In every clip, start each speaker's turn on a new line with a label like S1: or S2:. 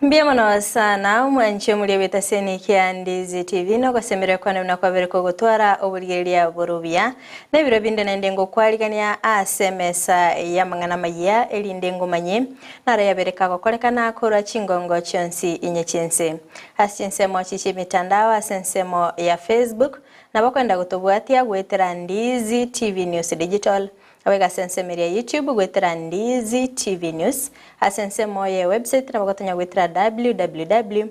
S1: Mbuya mono sana omwanchi omoria bw'etaseni kia Ndizi TV nogosemeria kwane buna kwabere kogotwara oborigereria bore obuya. Na ebiro binde naende ngokwarigania ase emesa y'amang'ana amayia erinde ngomanye naro yabere kagokorekana korwa chingongo chionsi inye chi'ense. Ase chinsemo echi chi'emitandao ase ensemo ya Facebook nabo okoenda gotobwatia goetera Ndizi TV News Digital Abaiga ase ensemo eria YouTube goetera Ndizi TV News. Ase ensemo ye website nabo gotonya goetera www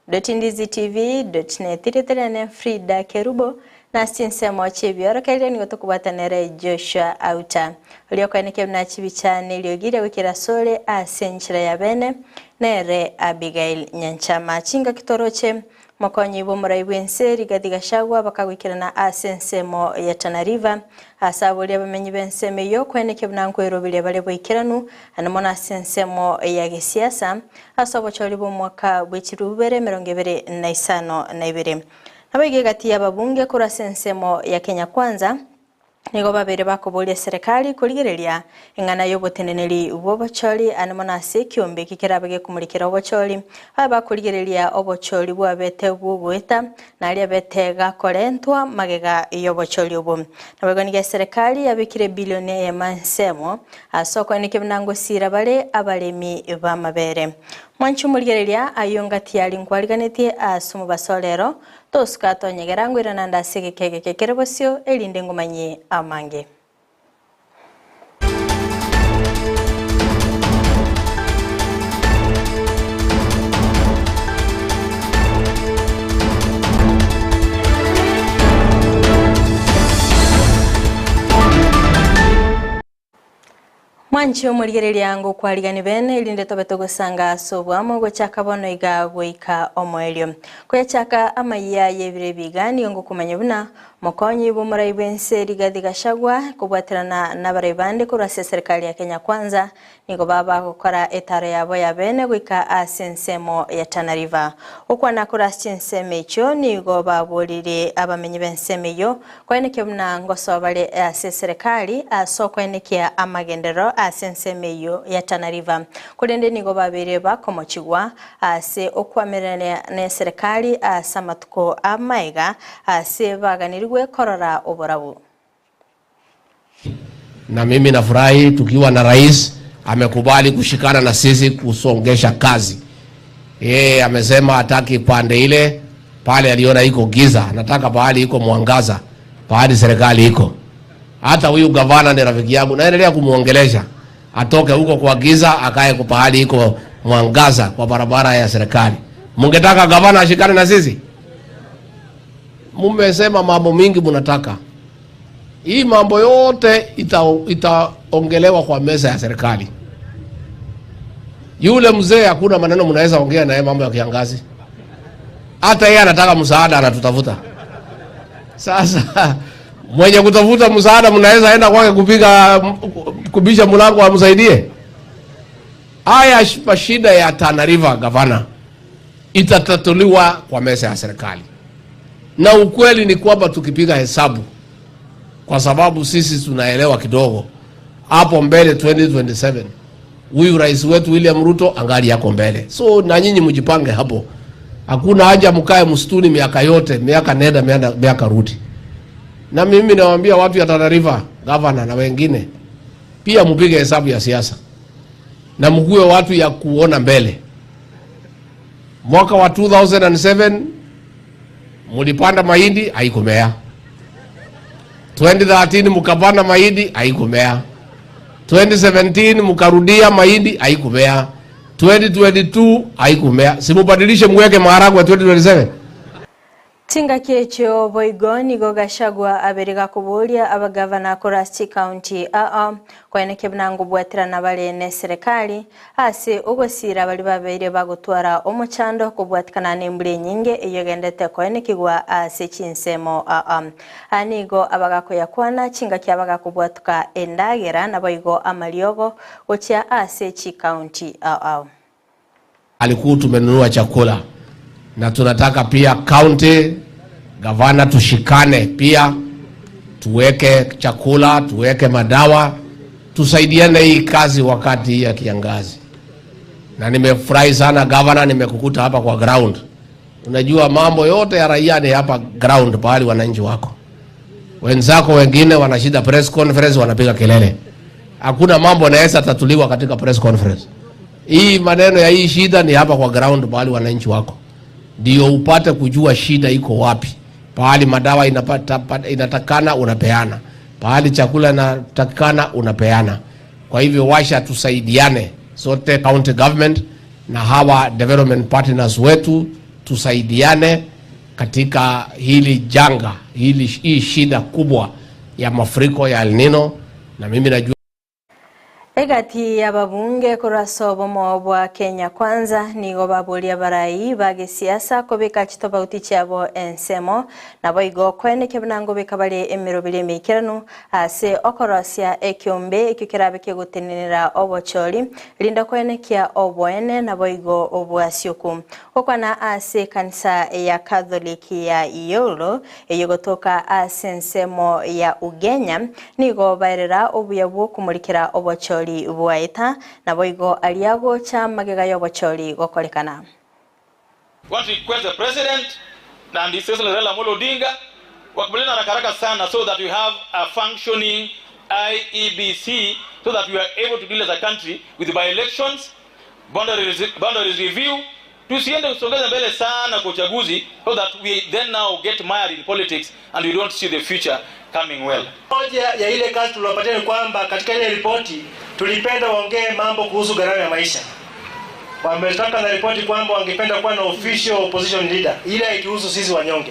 S1: dot ndizitv dot net. Erieta riane Frida Kerubo, na ase chinsemo chi'ebiorokererio nigo tokobwata nere Joshua Auta. Oria okoenekia buna chibicha na eriogi riria goikera asore ase enchera ya bene, nere Abigail Nyanchama. Chingaki toroche Mokonyi bw'omorai bw'ense Rigathi Gachagua bakagoikerana ase ensemo ya Tana River ase aboria abamenyi b'ensemo eyio koenekia buna nkweroberia bare boikeranu naende mono ase ensemo ya gesiasa ase obochori bw'omwaka bwe chirubere 2052. Naboigo egati y'ababunge korwa ase ensemo ya Kenya Kwanza Nigo babeire bakoboria eserekari korigereria eng'ana y'oboteneneri bw'obochori ande mono ase ekiombe eki kerabe gekomorikera obochori. Babe bakorigereria obochori bwabete bw'ogoeta na aria abete gakorentwa magega y'obochori obwo. Naboigo nigo eserekari yabekire ebilioni eyemo ensemo ase okoenekia buna ngosiira bare abaremi b'amabere. Mwanche omorigereria ayio ngati aria nkwariganetie ase omobaso o rero Tosuka tonyegera ngoirana ande ase egeka egeke kere bosio, erinde ngomanyie amange. Mwanche omorigereria ngokwarigani bene, erinde tobe togosanga ase oboamo gochaka bono iga goika omoerio. Koyachaka amayia y'ebiro ebi iga nigo ngokomanya buna mokonyi bw'omorai bw'ense Rigathi Gachagua kobwaterana nabarai bande korwa ase eserikali ya Kenya Kwanza Nigo baba gokora etaaro yabo ya bene goika ase ensemo ya Tana River. Gokwana korwa ase chinsemo echio nigo baborire abamenyi b'ensemo eyio koenekia buna ngosoa bare ase eserekari ase okoenekia amagenderero ase ensemo eyio ya Tana River. Korende nigo babeire bakomochigwa ase okwamererania neserekari ase amatuko amaega ase baganirigwe korora oborabu.
S2: Na mimi nafurahi tukiwa na rais amekubali kushikana na sisi kusongesha kazi. Yeye amesema hataki pande ile pale aliona iko giza, anataka pahali iko mwangaza, pahali serikali iko. Hata huyu gavana ni rafiki yangu, naendelea kumuongelesha atoke huko kwa giza akae kwa pahali iko mwangaza kwa barabara ya serikali. Mungetaka gavana ashikane na sisi? Mumesema mambo mingi munataka. Hii mambo yote itaongelewa ita kwa meza ya serikali. Yule mzee hakuna maneno mnaweza ongea naye mambo ya kiangazi. Hata yeye anataka msaada, anatutafuta. Sasa mwenye kutafuta msaada mnaweza enda kwake kupiga kubisha mlango amsaidie. Haya mashida ya Tana River gavana itatatuliwa kwa meza ya serikali. Na ukweli ni kwamba tukipiga hesabu, kwa sababu sisi tunaelewa kidogo, hapo mbele 2027 huyu rais wetu William Ruto angali yako mbele, so na nyinyi mjipange hapo. Hakuna haja mkae msituni miaka yote, miaka nenda miaka, miaka rudi. Na mimi nawaambia watu ya Tana River, governor na wengine pia mpige hesabu ya siasa na mkuwe watu ya kuona mbele. Mwaka wa 2007 mulipanda mahindi haikumea. 2013 mkapanda mahindi haikumea. 2017 mkarudia mahindi haikumea. 2022 haikumea. Simubadilishe muweke maharagwe 2027.
S1: Chingaki echio boigo nigo Gachagua abeire gakoboria abagavana korwa ase chikaunti aa koenekia buna ngobwaterana bare neserekari ase ogosiira baria babeire bagotwara omochando kobwatikana nembura enyinge eyio egenderete koenekigwa ase chinsemo aa. Aya nigo abagakoyakwana chingaki abagakobwatuka endagera naboigo amariogo gochia ase chikaunti aa.
S2: Alikuwa tumenunua chakula na tunataka pia county gavana tushikane pia tuweke chakula, tuweke madawa, tusaidiane hii kazi wakati ya kiangazi. Na nimefurahi sana governor, nimekukuta hapa kwa ground. Unajua mambo yote ya raia ni hapa ground, pahali wananchi wako. Wenzako wengine wanashida press conference, wanapiga kelele. Hakuna mambo yanaweza tatuliwa katika press conference. Hii maneno ya hii shida ni hapa kwa ground, pahali wananchi wako, ndio upate kujua shida iko wapi. Pahali madawa inapata, inatakana unapeana, pahali chakula inatakana unapeana. Kwa hivyo washa tusaidiane sote, county government na hawa development partners wetu, tusaidiane katika hili janga hili, hii shida kubwa ya mafuriko ya El Nino, na mimi najua
S1: Egati y'ababunge kurasa obomo bwa Kenya Kwanza nigo baburia barai ba gisiasa kobika chitofauti chiabo ensemo nabo igo kweneke bunango bika bari emirobiri emikiranu ase okorosia ekiombe ekio kerabe kegotenenera obochori rinda kwenekia oboene nabo igo obwasioku okwana ase kanisa ya Catholic ya Iyolo eyogotoka ase ensemo ya Ugenya nigo baerera obuya bwokumurikira obochori bwaeta nabo igo aria gocha magega y'obochori gokorekana.
S3: Want to request the president and His Excellency Raila Amolo Odinga wakubaliana haraka haraka sana so that we have a functioning IEBC so that we are able to deal as a country with by-elections, boundaries, boundaries review. Tusiende kusongeza mbele sana kwa uchaguzi so that we then now get mired in politics and we don't see the future coming well.
S4: Moja ya ile kazi tuliwapatia ni kwamba katika ile ripoti tulipenda waongee mambo kuhusu gharama ya maisha. Wametaka na ripoti kwamba wangependa kuwa na official opposition leader, ile haituhusu sisi wanyonge.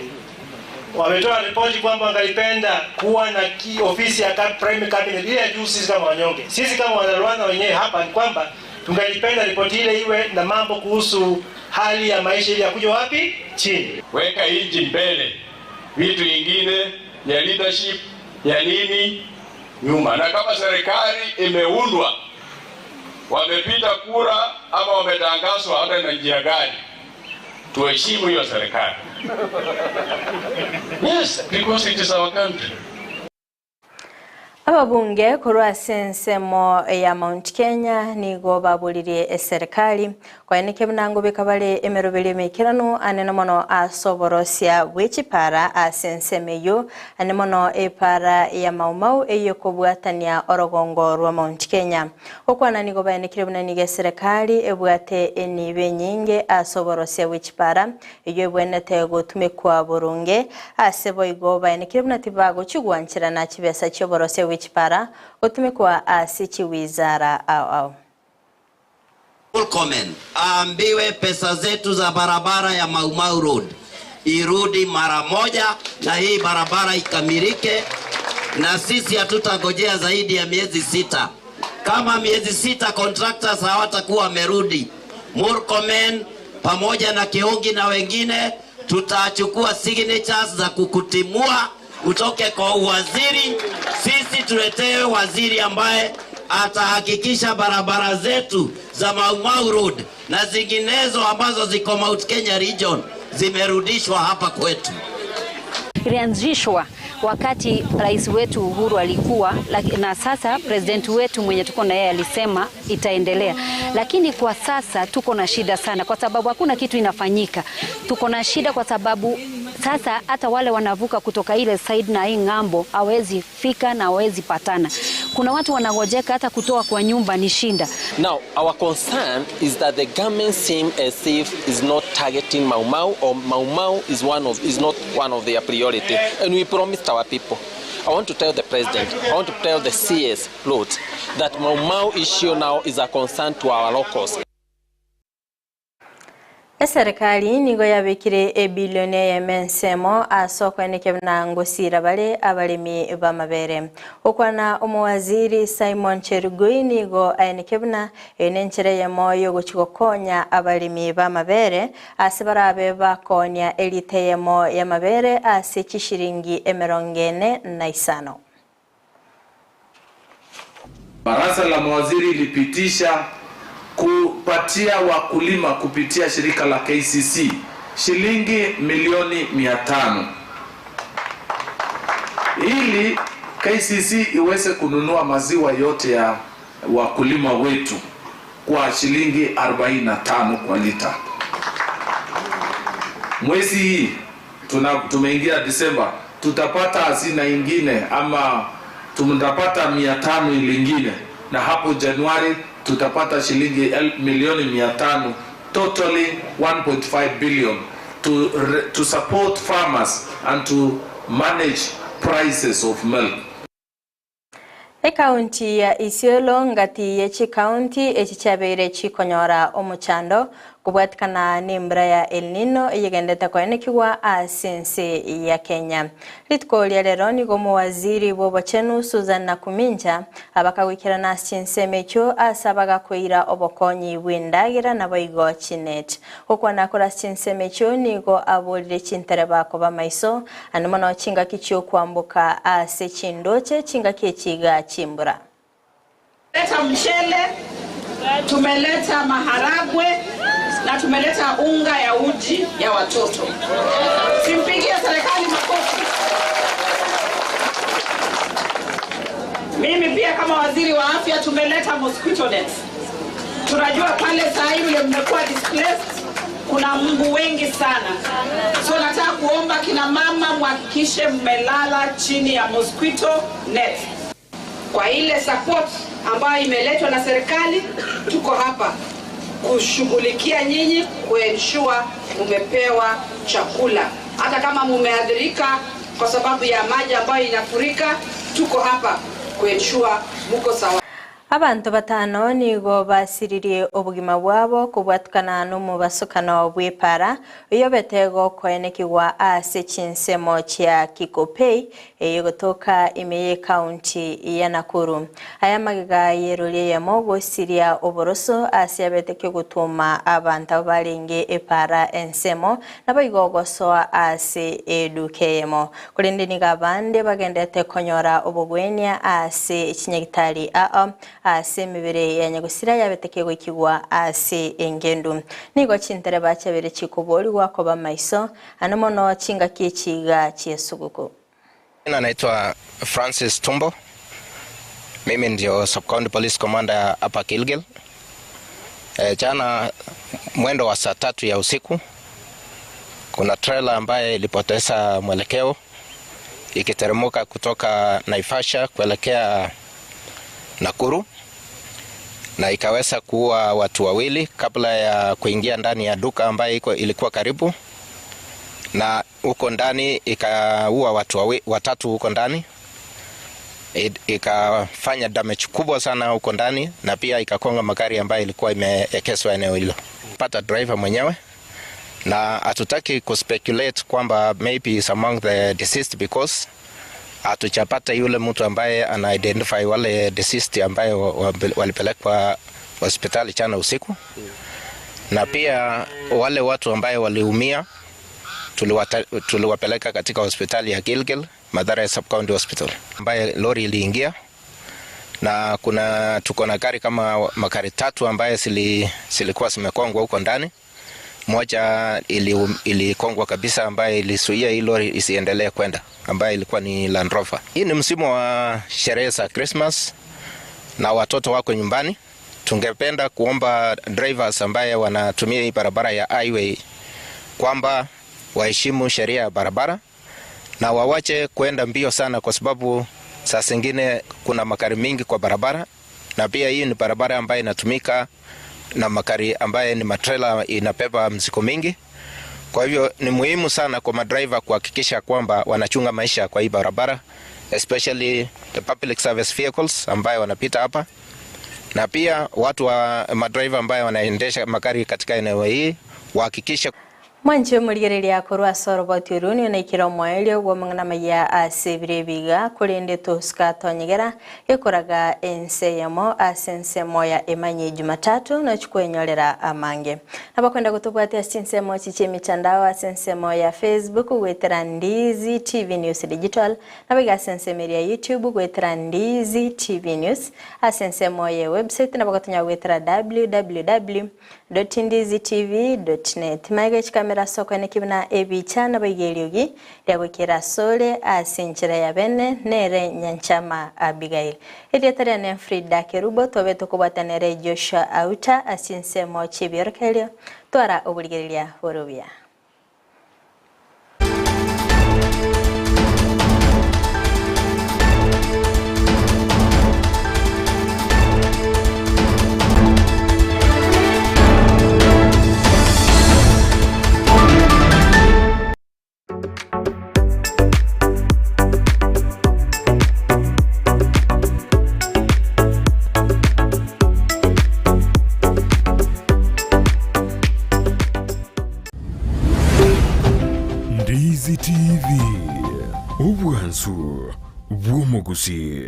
S4: Wametoa ripoti kwamba wangalipenda kuwa na ki, ofisi ya prime cabinet, ile haituhusu sisi kama wanyonge. Sisi kama Wanarwanda wenyewe hapa ni kwamba tungalipenda ripoti ile iwe na mambo kuhusu hali ya maisha ili yakuja wapi chini.
S5: Weka inji mbele, vitu ingine ya leadership ya nini nyuma. Na kama serikali imeundwa, wamepita kura ama wametangazwa hata na njia gani, tuheshimu hiyo serikali. Yes, because it is our country.
S1: Ababunge korwa ase ensemo ya Mount Kenya nigo baburirie eserikali kwaeneke bunango bikabare emeroberi emikirano anene mono ase oborosia bwa echipara ase ensemo eyo ane mono epara ya Mau Mau eyo kobwatania orogongo rwa Mount Kenya okwana nigo baenekire buna nigo eserikali ebwate enibe enyinge ase oborosia bwa echipara eyo ebwenete gotumekwa burunge ase boigo baenekire buna tibagochigwancherana chibesa chioborosia bwa echipara gotumekwa ase chiwizara ao ao.
S6: Murkomen aambiwe pesa zetu za barabara ya Mau Mau Road irudi mara moja, na hii barabara ikamilike, na sisi hatutangojea zaidi ya miezi 6. Kama miezi 6 contractors hawatakuwa wamerudi, Murkomen pamoja na Kiongi na wengine tutachukua signatures za kukutimua utoke kwa uwaziri. Sisi tuletewe waziri ambaye atahakikisha barabara zetu za Mau Mau Road na zinginezo ambazo ziko Mount Kenya region zimerudishwa hapa kwetu.
S7: Ilianzishwa wakati rais wetu Uhuru alikuwa, na sasa president wetu mwenye tuko na yeye alisema itaendelea, lakini kwa sasa tuko na shida sana, kwa sababu hakuna kitu inafanyika. Tuko na shida kwa sababu sasa hata wale wanavuka kutoka ile side na hii ng'ambo hawezi fika na hawezi patana. Kuna watu wanagojeka hata kutoa kwa nyumba ni shinda.
S8: Now, our concern is that the government seems as if is not targeting Mau Mau, or Mau Mau is not one of their priority. And we promised our people. I want to tell the president, I want to tell the CS Lord, that Mau Mau issue now is a concern to our locals.
S1: Eserikali nigo yabikire ebilioni ey'emensemo ase okweneke buna ngosira bare abaremi b'amabere okwana omowaziri Simon Cherugui nigo aeneke buna eyo nenchera eyemo yogochi gokonya abaremi b'amabere ase barabe bakonya elita eyemo y'amabere ase chishiringi 45.
S9: Baraza la mawaziri ilipitisha kupatia wakulima kupitia shirika la KCC shilingi milioni 500 ili KCC iweze kununua maziwa yote ya wakulima wetu. kwa shilingi 45 kwa lita. Mwezi hii tuna, tumeingia Disemba, tutapata hazina ingine ama tutapata 500 lingine, na hapo Januari tutapata shilingi milioni 500, totally 1.5 billion to support farmers and to manage prices of milk.
S1: Ekaunti ya Isiolo ngati ye chikaunti echi chiabeire chikonyora omochando kobwatikana nembura ya El Nino eyegendete koenekigwa ase ense ya Kenya. Rituko ria rero nigo omowaziri bwa obochenu Susan Nakuminja abakagwikerana ase chinsemo echio ase abagakoira obokonyi bwa endagera naboigo chinet. Gokwana kore ase chinsemo echio nigo aborire chintereba koba maiso ande mono chingaki chiokwamboka ase chindoche chingaki echiga chimbura.
S10: Tumeleta mchele, tumeleta maharagwe na tumeleta unga ya uji ya watoto. Simpigie serikali makofi. Mimi pia kama waziri wa afya tumeleta mosquito nets. Tunajua pale saa hii vile mmekuwa displaced, kuna mbu wengi sana. So nataka kuomba kina mama muhakikishe mmelala chini ya mosquito net.
S11: Kwa ile support ambayo imeletwa na serikali, tuko hapa kushughulikia nyinyi, kuensure mumepewa chakula. Hata kama mumeathirika kwa sababu ya maji ambayo inafurika, tuko hapa kuensure muko sawa.
S1: Abanto batano nigo basiririe obogima bwabo kobwatukana n'omobasokano bw'epara oyo betego koenekigwa ase chinsemo chia Kikopey eyogotoka ime ye county ya Nakuru. Aya magega yeroria eyemo gosiria oboroso ase abete gotuma abanto abo barenge epara ensemo naboigo gosoa ase eduka eyemo. Korende nigo abande bagendete konyora obogwenia ase chinyagitari ao ase emibere ya nyagosira yabete kegoikigwa ase engendu. Nigo chintereba chiabere chikoborigwa koba maiso ande mono chingaki echiga chiesuguku.
S12: Jina naitwa Francis Tumbo. Mimi ndio Sub County Police Commander hapa Gilgil. Jana mwendo wa saa 3 ya usiku kuna trailer ambaye ilipoteza mwelekeo ikiteremka kutoka Naivasha kuelekea Nakuru na ikaweza kuua watu wawili kabla ya kuingia ndani ya duka ambaye ilikuwa karibu, na huko ndani ikaua watu watatu huko ndani. Ikafanya damage kubwa sana huko ndani na pia ikakonga magari ambayo ilikuwa imeekezwa eneo hilo. Pata driver mwenyewe, na hatutaki kuspeculate kwamba maybe is among the deceased because hatujapata yule mtu ambaye ana identify wale deceased ambaye walipelekwa hospitali jana usiku, na pia wale watu ambaye waliumia tuliwapeleka katika hospitali ya Gilgil, Mathare Sub County Hospital, ambaye lori iliingia, na tuko na gari kama magari 3 ambaye zilikuwa zimekongwa huko ndani. Moja ilikongwa kabisa ambaye ilizuia hii lori isiendelee kwenda, ambaye ilikuwa ni Land Rover. Hii ni msimu wa sherehe za Christmas na watoto wako nyumbani. Tungependa kuomba drivers ambaye wanatumia hii barabara ya highway kwamba waheshimu sheria ya barabara na wawache kwenda mbio sana, kwa sababu saa zingine kuna magari mingi kwa barabara, na pia hii ni barabara ambayo inatumika na magari ambaye ni matrela inabeba mzigo mingi. Kwa hivyo ni muhimu sana kwa madriver kuhakikisha kwamba wanachunga maisha kwa hii barabara, especially the public service vehicles ambayo wanapita hapa, na pia watu wa madriver ambayo wanaendesha magari katika eneo hii wahakikishe.
S1: Mwanche murigereria korwa ase oroboti oru nigo naikire omoerio bwa amang'ana maya ase ebiro ebiga korende tosika tonyegera gekoraga ense eyemo ase ensemo ya emanye Jumatatu nochikwenyorera amange. Nabakwenda gotobwatia ase chinsemo chichia emitandao ase ensemo ya Facebook gwetera Ndizi TV News Digital, nabo ase ensemo eria YouTube gwetera Ndizi TV News, ase ensemo ya website nabo gotonya gwetera www dot ndizi tv dot net. Maega chikamera. gokwanera ase okoeneki buna ebicha naboigo eriogi riagoikera asore ase enchera ya bene nere Nyanchama Abigail. Erieta riane Frida Kerubo tobe tokobwatana nere Joshua Auta ase chinsemo chi'ebiorokererio twara oborigereria bore obuya.
S13: Ndizi TV, obwansu bw'omogusii.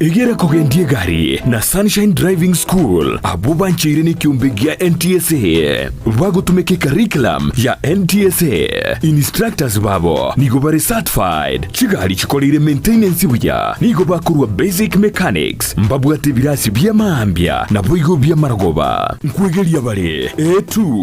S13: Egera kogendia egari na Sunshine Driving School abwo bancheire nekiombe gia NTSA bagotumeka ecurriculum ya NTSA. Instructors babo nigo bare certified, chigari chikoreire maintenance buya, nigo bakorwa basic mechanics, mbabwate ebirasi bi'amaambia naboigo bi'amarogoba. Nkwegeria bare A2.